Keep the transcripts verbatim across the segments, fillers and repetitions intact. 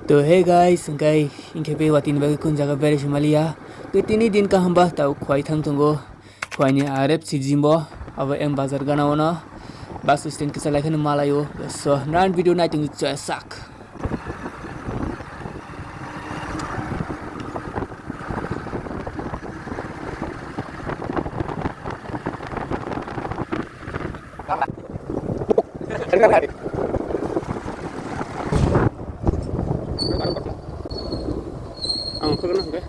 To hey guys, hwnkhe hinkhe be watini bagwi kun jaga berai se maliya. To tini din kaham ba tau khwai thang tongo. Khwai ni arep si gym bo, abo M Bazar gana ono. Bus stand kisa lai kheno malayo. So, nan video nai tong sak. Ang khogno hwnkhe.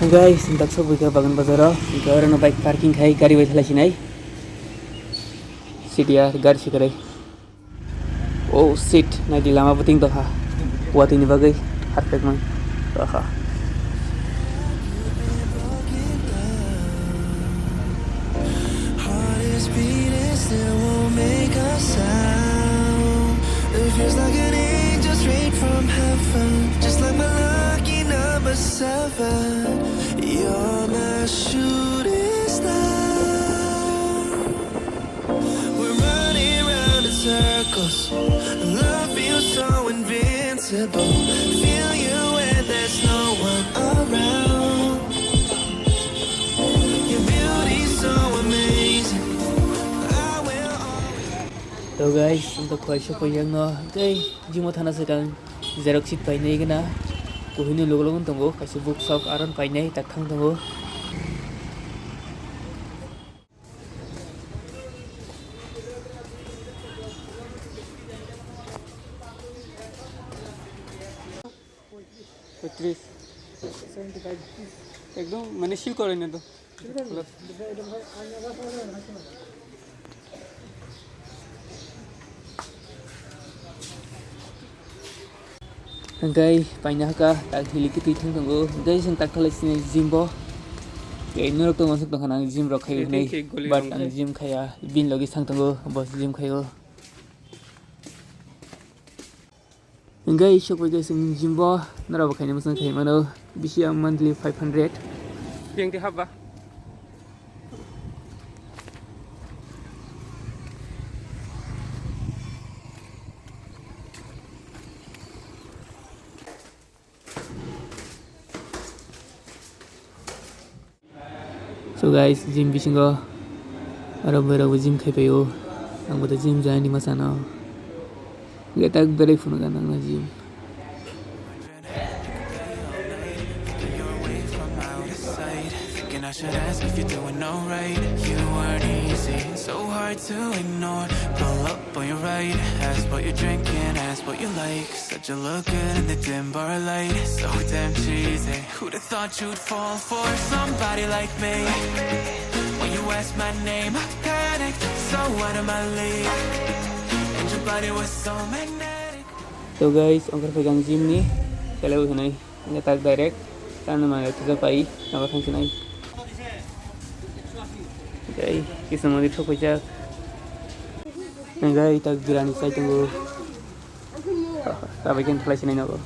Hwnkhe sintak sok buikha Bagan Bazaro, hwnkhe orono bike parking khai gari bai thalai sinai. C T R gari sikwrwi. Oh shit, naidi lama bwtwing tongkha. Watini bagwi harpek man. Aha. Heart is beating, still won't make a sound. It feels like an angel straight from heaven, just like my lucky number seven. You're my shooting star. We're running round in circles. Love feels so invincible. Feel you when there's no one around. Your beauty's so amazing. I will always. To guys, ang to khwai sok pai yang no. Tei gym o thana swkang xerox sheet painai gana. Kuhini logo logo tongo, kaisa book sok aron painai tak thang tongo. পঁয়ত্রিশ। একদম মানে সিল করে না তো। Hwnkhe paina haka tak hili kitwi thang tongo. Hwnkhe chwng tak thalai sini gym bo. Tei norok tongma swk tongkha nang gym rok khai hwnwi. But ang gym khaya. Bini logi thang tongo. Bo gym khaio. Hwnkhe sok bai khe chwng gym bo norok bo khaina mwchang khai mano. Bisi ang monthly five hundred. Yang di haba. So guys, gym bisingo aro borok bo gym khai paio. Ang bo gym join ni ma sano. Hwnkhe tak berai phunukha nangno gym. Thinking I should ask if you're doing alright. You weren't easy, so hard to ignore. Pull up on your right, ask what you're drinking, ask what you like. Said you look good in the dim bar light, so damn cheesy. Who'd have thought you'd fall for somebody like me? When you asked my name, I panicked, so out of my league. And your body was so magnetic. So guys, ongkhor phai kang gym ni, khelai hwnwi, hwnkhe tak direct, tamo mane thajak pai, nogo thang sinai. Guys, kisa mani thok paijak. Hwnkhe tak birani chai tongo. Tabai khe thalai sinai nogo.